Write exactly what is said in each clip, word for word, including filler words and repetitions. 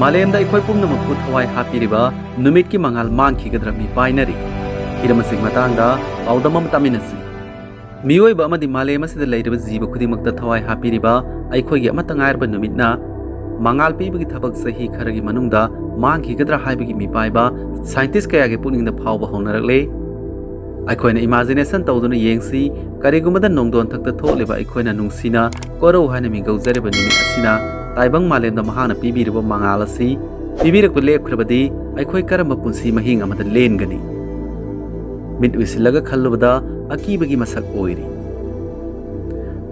ꯃꯥꯂꯦꯝꯗ ꯑꯩꯈꯣꯏ ꯄꯨꯝꯅꯃꯛꯄꯨ ꯊꯋꯥꯏ ꯍꯥꯞꯄꯤꯔꯤꯕ ꯅꯨꯃꯤꯠꯀꯤ ꯃꯉꯥꯜ ꯃꯥꯡꯈꯤꯒꯗ꯭ꯔꯥ ꯃꯤꯄꯥꯏꯅꯔꯤ꯫ ꯍꯤꯔꯝ ꯑꯁꯤꯒꯤ ꯃꯇꯥꯡꯗ ꯄꯥꯎꯗꯝ ꯑꯃ ꯇꯥꯃꯤꯟꯅꯁꯤ꯫ ꯃꯤꯑꯣꯏꯕ ꯑꯃꯗꯤ ꯃꯥꯂꯦꯝ ꯑꯁꯤꯗ ꯂꯩꯔꯤꯕ ꯖꯤꯕ ꯈꯨꯗꯤꯡꯃꯛꯇ ꯊꯋꯥꯏ ꯍꯥꯞꯄꯤꯔꯤꯕ ꯑꯩꯈꯣꯏꯒꯤ ꯑꯃꯠꯇ ꯉꯥꯏꯔꯕ ꯅꯨꯃꯤꯠꯅ ꯃꯉꯥꯜ ꯄꯤꯕꯒꯤ ꯊꯕꯛ ꯆꯍꯤ ꯈꯔꯒꯤ ꯃꯅꯨꯡꯗ ꯃꯥꯡꯈꯤꯒꯗ꯭ꯔꯥ ꯍꯥꯏꯕꯒꯤ ꯃꯤꯄꯥꯏꯕ scientist ꯀꯌꯥꯒꯤ ꯄꯨꯛꯅꯤꯡꯗ ꯐꯥꯎꯕ ꯍꯧꯅꯔꯛꯂꯦ꯫ ꯑꯩꯈꯣꯏꯅ imagination ꯇꯧꯗꯨꯅ ꯌꯦꯡꯁꯤ, ꯀꯔꯤꯒꯨꯝꯕꯗ ꯅꯣꯡꯗꯣꯟ ꯊꯛꯇ ꯊꯣꯛꯂꯤꯕ ꯑꯩꯈꯣꯏꯅ ꯅꯨꯡꯁꯤꯅ ꯀꯣꯔꯧ ꯍꯥꯏꯅ ꯃꯤꯡꯒꯧꯖꯔꯤꯕ ꯅꯨꯃꯤꯠ ꯑꯁꯤꯅ ꯇꯥꯏꯕꯪ ꯃꯥꯂꯦꯝꯗ ꯃꯍꯥꯛꯅ ꯄꯤꯕꯤꯔꯤꯕ ꯃꯉꯥꯜ ꯑꯁꯤ ꯄꯤꯕꯤꯔꯛꯄ ꯂꯦꯞꯈ꯭ꯔꯕꯗꯤ ꯑꯩꯈꯣꯏ ꯀꯔꯝꯕ ꯄꯨꯟꯁꯤ ꯃꯍꯤꯡ ꯑꯃꯗ ꯂꯦꯟꯒꯅꯤ? ꯃꯤꯠ ꯎꯏꯁꯤꯜꯂꯒ ꯈꯜꯂꯨꯕꯗ ꯑꯀꯤꯕꯒꯤ ꯃꯁꯛ ꯑꯣꯏꯔꯤ꯫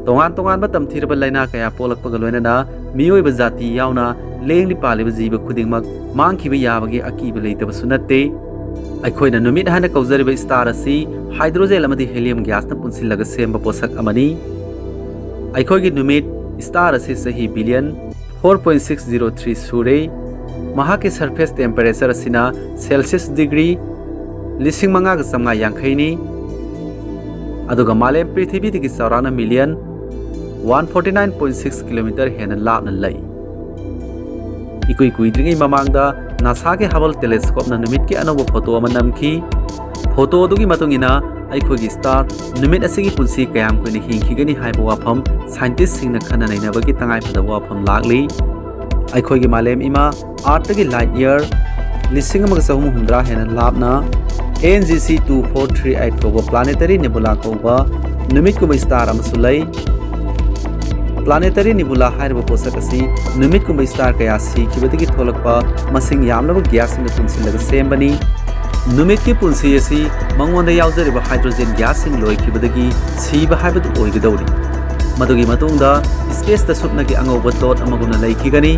ꯇꯣꯉꯥꯟ ꯇꯣꯉꯥꯟꯕ ꯇꯝꯊꯤꯔꯕ ꯂꯥꯏꯅꯥ ꯀꯌꯥ ꯄꯣꯛꯂꯛꯄꯒ ꯂꯣꯏꯅꯅ ꯃꯤꯑꯣꯏꯕ ꯖꯥꯇꯤ ꯌꯥꯎꯅ ꯂꯦꯡꯂꯤ ꯄꯥꯜꯂꯤꯕ ꯖꯤꯕ ꯈꯨꯗꯤꯡꯃꯛ ꯃꯥꯡꯈꯤꯕ ꯌꯥꯕꯒꯤ ꯑꯀꯤꯕ ꯂꯩꯇꯕꯁꯨ ꯅꯠꯇꯦ꯫ ꯑꯩꯈꯣꯏꯅ ꯅꯨꯃꯤꯠ ꯍꯥꯏꯅ ꯀꯧꯖꯔꯤꯕ star ꯑꯁꯤ hydrogen ꯑꯃꯗꯤ helium gasꯅ ꯄꯨꯟꯁꯤꯜꯂꯒ ꯁꯦꯝꯕ ꯄꯣꯠꯁꯛ ꯑꯃꯅꯤ꯫ ꯑꯩꯈꯣꯏꯒꯤ ꯅꯨꯃꯤꯠ star ꯑꯁꯤ ꯆꯍꯤ billion four point six zero three ꯁꯨꯔꯦ꯫ ꯃꯍꯥꯛꯀꯤ surface temperature ꯑꯁꯤꯅ Celsius degree ꯂꯤꯁꯤꯡ ꯃꯉꯥꯒ ꯆꯥꯝꯃꯉꯥ ꯌꯥꯡꯈꯩꯅꯤ꯫ ꯑꯗꯨꯒ ꯃꯥꯂꯦꯝ ꯄ꯭ꯔꯤꯊꯤꯕꯤꯗꯒꯤ ꯆꯥꯎꯔꯥꯛꯅ million one forty nine point six kilometer ꯍꯦꯟꯅ ꯂꯥꯞꯅ ꯂꯩ꯫ ꯏꯀꯨꯏ ꯀꯨꯏꯗ꯭ꯔꯤꯉꯩ ꯃꯃꯥꯡꯗ NASAꯒꯤ Hubble telescopeꯅ ꯅꯨꯃꯤꯠꯀꯤ ꯑꯅꯧꯕ photo ꯑꯃ ꯅꯝꯈꯤ꯫ Photo ꯑꯗꯨꯒꯤ ꯃꯇꯨꯡ ꯏꯟꯅ ꯑꯩꯈꯣꯏꯒꯤ star ꯅꯨꯃꯤꯠ ꯑꯁꯤꯒꯤ ꯄꯨꯟꯁꯤ ꯀꯌꯥꯝ ꯀꯨꯏꯅ ꯍꯤꯡꯈꯤꯒꯅꯤ ꯍꯥꯏꯕ ꯋꯥꯐꯝ scientistꯁꯤꯡꯅ ꯈꯟꯅ ꯅꯩꯅꯕꯒꯤ ꯇꯉꯥꯏꯐꯗꯕ ꯋꯥꯐꯝ ꯂꯥꯛꯂꯤ꯫ ꯑꯩꯈꯣꯏꯒꯤ ꯃꯥꯂꯦꯝ ꯏꯃꯥ Earthꯇꯒꯤ light year ꯂꯤꯁꯤꯡ ꯑꯃꯒ ꯆꯍꯨꯝ ꯍꯨꯝꯗ꯭ꯔꯥ ꯍꯦꯟꯅ ꯂꯥꯞꯅ NGC two four three eight ꯀꯧꯕ planetary nebula ꯀꯧꯕ ꯅꯨꯃꯤꯠꯀꯨꯝꯕ star ꯑꯃꯁꯨ ꯂꯩ꯫ Planetary nebula ꯍꯥꯏꯔꯤꯕ ꯄꯣꯠꯁꯛ ꯑꯁꯤ ꯅꯨꯃꯤꯠꯀꯨꯝꯕ star ꯀꯌꯥ ꯁꯤꯈꯤꯕꯗꯒꯤ ꯊꯣꯛꯂꯛꯄ ꯃꯁꯤꯡ ꯌꯥꯝꯂꯕ gasꯁꯤꯡꯅ ꯄꯨꯟꯁꯤꯜꯂꯒ ꯁꯦꯝꯕꯅꯤ꯫ ꯅꯨꯃꯤꯠꯀꯤ ꯄꯨꯟꯁꯤ ꯑꯁꯤ ꯃꯉꯣꯟꯗ ꯌꯥꯎꯖꯔꯤꯕ hydrogen gasꯁꯤꯡ ꯂꯣꯏꯈꯤꯕꯗꯒꯤ ꯁꯤꯕ ꯍꯥꯏꯕꯗꯨ ꯑꯣꯏꯒꯗꯧꯔꯤ꯫ ꯃꯗꯨꯒꯤ ꯃꯇꯨꯡꯗ spaceꯇ ꯁꯨꯞꯅꯒꯤ ꯑꯉꯧꯕ dot ꯑꯃꯒꯨꯝꯅ ꯂꯩꯈꯤꯒꯅꯤ꯫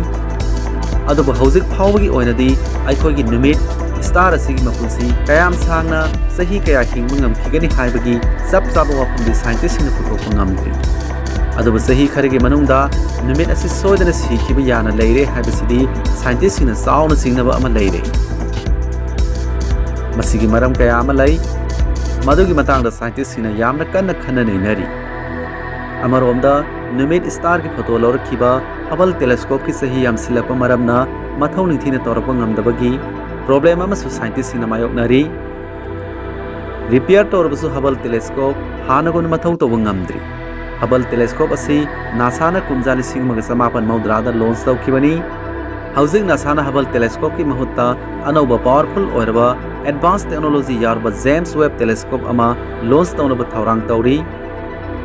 ꯑꯗꯨꯕꯨ ꯍꯧꯖꯤꯛ ꯐꯥꯎꯕꯒꯤ ꯑꯣꯏꯅꯗꯤ ꯑꯩꯈꯣꯏꯒꯤ ꯅꯨꯃꯤꯠ star ꯑꯁꯤꯒꯤ ꯃꯄꯨꯟꯁꯤ ꯀꯌꯥꯝ ꯁꯥꯡꯅ, ꯆꯍꯤ ꯀꯌꯥ ꯍꯤꯡꯕ ꯉꯝꯈꯤꯒꯅꯤ ꯍꯥꯏꯕꯒꯤ ꯆꯞ ꯆꯥꯕ ꯋꯥꯐꯝꯗꯤ scientistꯁꯤꯡꯅ ꯄꯨꯊꯣꯛꯄ ꯉꯝꯗ꯭ꯔꯤ꯫ ꯑꯗꯨꯕꯨ ꯆꯍꯤ ꯈꯔꯒꯤ ꯃꯅꯨꯡꯗ ꯅꯨꯃꯤꯠ ꯑꯁꯤ ꯁꯣꯏꯗꯅ ꯁꯤꯈꯤꯕ ꯌꯥꯅ ꯂꯩꯔꯦ ꯍꯥꯏꯕꯁꯤꯗꯤ scientistꯁꯤꯡꯅ ꯆꯥꯎꯅ ꯆꯤꯡꯅꯕ ꯑꯃ ꯂꯩꯔꯦ꯫ ꯃꯁꯤꯒꯤ ꯃꯔꯝ ꯀꯌꯥ ꯑꯃ ꯂꯩ꯫ ꯃꯗꯨꯒꯤ ꯃꯇꯥꯡꯗ scientistꯁꯤꯡꯅ ꯌꯥꯝꯅ ꯀꯟꯅ ꯈꯟꯅ ꯅꯩꯅꯔꯤ꯫ ꯑꯃꯔꯣꯝꯗ, ꯅꯨꯃꯤꯠ starꯒꯤ photo ꯂꯧꯔꯛꯈꯤꯕ Hubble telescopeꯀꯤ ꯆꯍꯤ ꯌꯥꯝꯁꯤꯜꯂꯛꯄ ꯃꯔꯝꯅ ꯃꯊꯧ ꯅꯤꯡꯊꯤꯅ ꯇꯧꯔꯛꯄ ꯉꯝꯗꯕꯒꯤ problem ꯑꯃꯁꯨ scientistꯁꯤꯡꯅ ꯃꯥꯌꯣꯛꯅꯔꯤ꯫ Repair ꯇꯧꯔꯕꯁꯨ Hubble telescope ꯍꯥꯟꯅꯒꯨꯝꯅ ꯃꯊꯧ ꯇꯧꯕ ꯉꯝꯗ꯭ꯔꯤ꯫ Hubble telescope ꯑꯁꯤ NASAꯅ ꯀꯨꯝꯖꯥ ꯂꯤꯁꯤꯡ ꯑꯃꯒ ꯆꯃꯥꯄꯟ ꯃꯧꯗ꯭ꯔꯥꯗ launch ꯇꯧꯈꯤꯕꯅꯤ꯫ ꯍꯧꯖꯤꯛ NASAꯅ Hubble telescopeꯀꯤ ꯃꯍꯨꯠꯇ ꯑꯅꯧꯕ powerful ꯑꯣꯏꯔꯕ advanced technology ꯌꯥꯎꯔꯕ James Webb telescope ꯑꯃ launch ꯇꯧꯅꯕ ꯊꯧꯔꯥꯡ ꯇꯧꯔꯤ꯫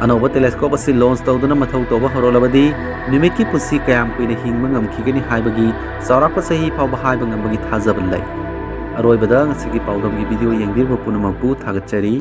ꯑꯅꯧꯕ telescope ꯑꯁꯤ launch ꯇꯧꯗꯨꯅ ꯃꯊꯧ ꯇꯧꯕ ꯍꯧꯔꯛꯂꯕꯗꯤ ꯅꯨꯃꯤꯠꯀꯤ ꯄꯨꯟꯁꯤ ꯀꯌꯥꯝ ꯀꯨꯏꯅ ꯍꯤꯡꯕ ꯉꯝꯈꯤꯒꯅꯤ ꯍꯥꯏꯕꯒꯤ ꯆꯥꯎꯔꯥꯛꯄ ꯆꯍꯤ ꯐꯥꯎꯕ ꯍꯥꯏꯕ ꯉꯝꯕꯒꯤ ꯊꯥꯖꯕ ꯂꯩ꯫ ꯑꯔꯣꯏꯕꯗ ꯉꯁꯤꯒꯤ ꯄꯥꯎꯗꯝꯒꯤ video ꯌꯦꯡꯕꯤꯔꯕ ꯄꯨꯝꯅꯃꯛꯄꯨ ꯊꯥꯒꯠꯆꯔꯤ꯫